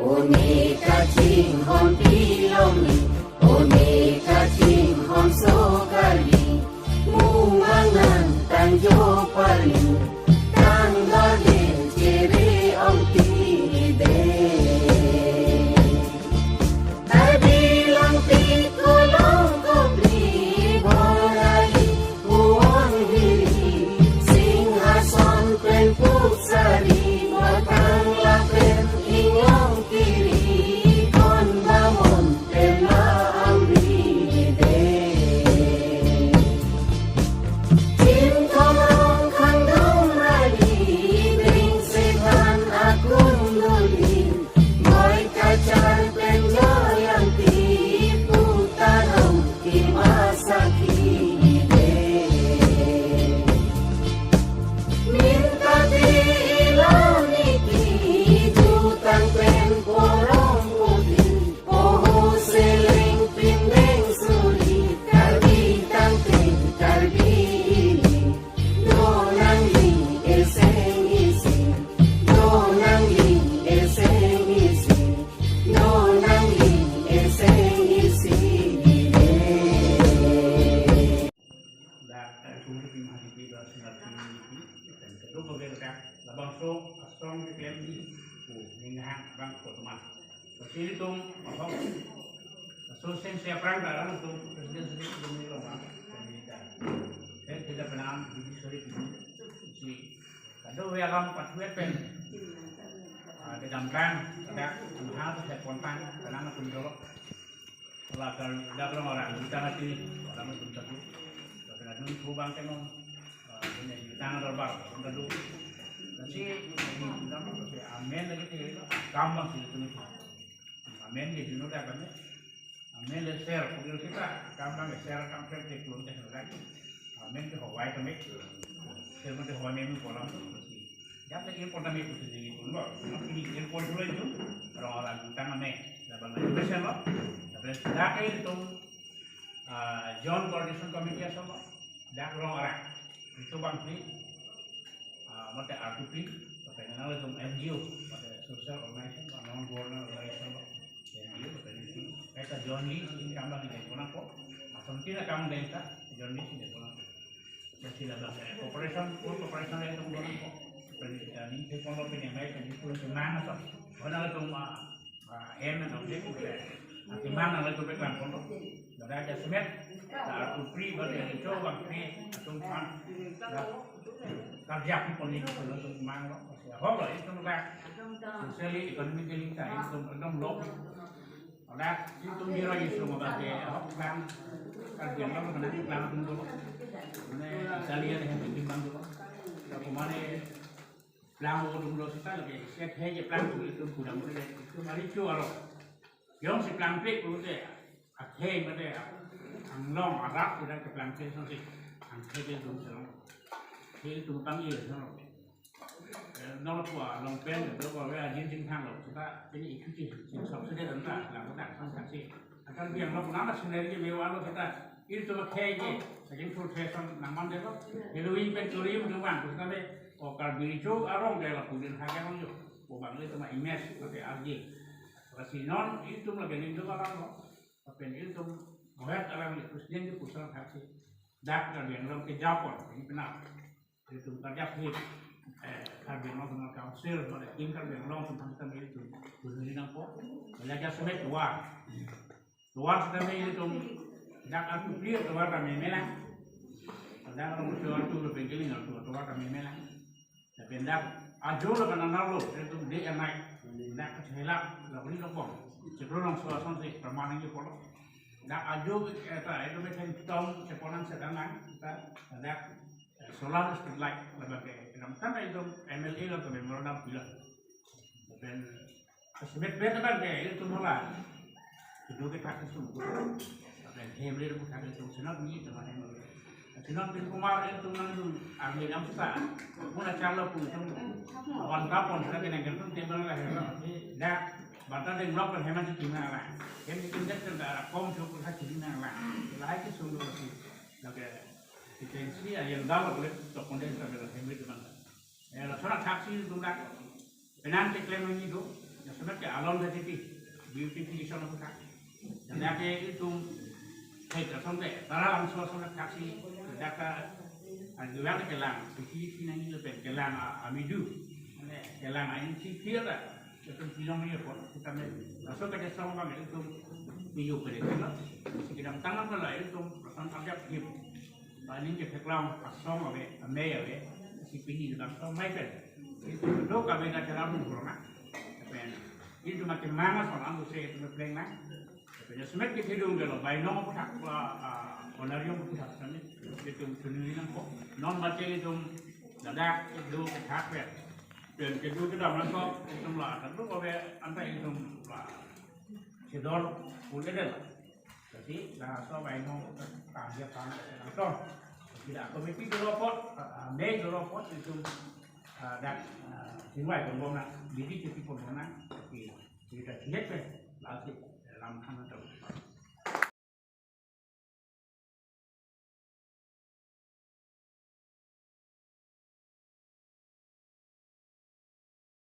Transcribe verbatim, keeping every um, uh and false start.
One kachinghon pilongri, one kachinghon so Karbi, mumang nangtangjo pali, tangdor den chere ongtide. Karbi Langpi Kolong Kopli Borali, Puon Hiri, Singhason pen Puksari, Batang lapen Inglong Kiri, Kon Bamon pen la amri de. Chinthong Rong Khangdong Rali, Beng Setan Akun Dulin, Moi Kachar pen Joyanti, Puta Rong Kima Sakhi de. Minta di ilo niki, Jutang pen Porong Putin, Poho Seleng Pindeng Suri, Karbi Tangte, Karbi Ili, Donangli Eseng Isi, Donangli Eseng Isi, Donangli Eseng Isi de. Dak, eh, sungguh tim hadi pi ba sinat tim ini, dan kedua beberapa labangso asong keklem di, oh, ninghang abang kotoman. Pasti ilitum, ahok, so sen siaprang dalam tum presiden sendiri belum ini lama, dan ini dah. Dan kita pernah di sore ini, si, kado ya lam patwet pen, ah, kedamkan, ada, hal saya kontan, kenang atum jolok. Latar dak rong orang jutang ati orang itu satu. Tapi adun kubang keno, eh, ini jutang dorbar, orang kadu. Tapi ini jutang itu si amen lagi tiga itu, akam bang si itu nih. Amen di dunia dah kami. Amen le share, kemudian kita akam bang share akam share ke kulon teh lagi. Amen ke hawai kami. Share mati hawai memi kolam tu si. Jam lagi important itu sendiri pun loh. Ini important dulu itu. Orang-orang jutang ame. Dapat lagi besar loh. Tapi dak ilitum, ah, John Coordination Committee asal loh. Dak rong orang. Itu bang si, ah, mate R two P, tapi nanglitum N G O, mate social organization, non government organization loh. N G O, tapi ini si. Kaita John Lee, ini kambang ini pun apa? Asam tina kambang denta, John Lee sini pun apa? Jadi labang, eh, cooperation, full cooperation yang tunggu nang kok. Jadi, eh, ini saya pondok ini, baik, ini pun senang atau, mana itu, ah, ah, aim and objective, eh, nanti mana itu background pondok. Ada adjustment, ah, to free, but yang itu, bang, free, atau fund, ya, kerja pun ini, itu mang, loh, ya, hok, loh, itu, lah, socially, economically, kita, itu, itu, loh. Ladak, itum biro isu mabate, ahok klang, Karbi Anglong kena klang atum dolo. Mane Italia deh yang bikin bang dolo. Kalau kemana plang atum dolo sita lagi, siat hai je plang atum itu kurang deh. Itu mari cu aro. Jongsi plangpik dolo deh. Akhei mate, Anglong, Arab, udah ke plangpik nanti. Akhei dia dong selong. Akhei itu panggil, no. Eh, nol pua, long pen, do pua, we, ajin jing thang lo, kita, ini ikuti, sing subsidy dan ta, lang ta, sang saksi. Akan biang lo, nama scenario je mewa lo kita, itu lo kayak je, saking full fashion, nang man deh lo, Halloween pen curi, udah wan, terus kami, oh, Karbi Rico, arong, kayak lo, pudin haga lo, yo, oh, bang, itu mah image, pakai arji. Terus si non, itu lagi nih, itu orang lo, tapi itu, oh, ya, orang itu, terus dia itu pusat saksi. Dak, Karbi Anglong ke Japon, ini kenal. Itum kerja sih, eh, Karbi Anglong Autonomous Council, pada tim Karbi Anglong tentang kita itu, dulu ini nampo, belajar semet dua. Dua sudah ini itum, dak aku clear dua kami melang. Kadang orang musuh itu lebih gini, kalau dua, dua kami melang. Tapi dak, ajo lah kan anak lo, itu di anak, dak kecelak, lalu ini lopong. Sebelum orang suasana sih, permainan gitu polo. Dak ajo, eh, ta, itu macam tong, seponang sedang, kita, dak, eh, solar street light, lebih ke, dalam kan itu M L A lah, ke memorandum bilang. Dan, semet-bet kan ke, itu mulai. Itu kita ke sumur. Dan Hemlir bukan itu, senang ni, teman Hemlir. Senang bin Kumar itu nang itu, ahli namsa. Pun acara pun itu, awan kapon, senang kena gantung tembang lah, ya. Dak, bata deng lok kan Heman si tinggal lah. Hem si tinggal kan dak kom so pun si tinggal lah. Lahai ke sumur lagi. Lagi, kita isi, yang dalam boleh, tokon deh, sambil Hemlir teman. Eh, langsung taksi itu dak. Penang keklem ini do. Jasemet ke alon tadi ti beautification aputhak. Jadi ke itum hai kasong ke tara angso asong thaksi data anjuang kelang sisi sinang ilo pen kelang a- amidu. Kelang a insi clear la. Itum pilong ni pon kita me. Laso ke song bang itum piyu pede kilo. Kedamtang an la itum rasan ajak hip. Paning ke peklang asong ave, amei ave, si pini dalam song mai pen. Itu do kabe na cara mung kurang ah. Pen itu makin mama song ang se itu pleng na. Pen semet ke thedung ke lo, bainong aputhak la, ah, honarium aputhak sami. Itu suni nang ko. Non baca itu dadak itu thak ya. Pen kedu kedam nang ko itu la, kedu ko be anta itu la. Sidor pun ada la. Jadi, laso bainong tangga tang laso. Tidak komiti dolo apot, ah, ah, me dolo apot itu, ah, dak, ah, singwai pon bomna, bidi cuti pon bomna. Jadi, kita cek pe, lasi dalam hal itu.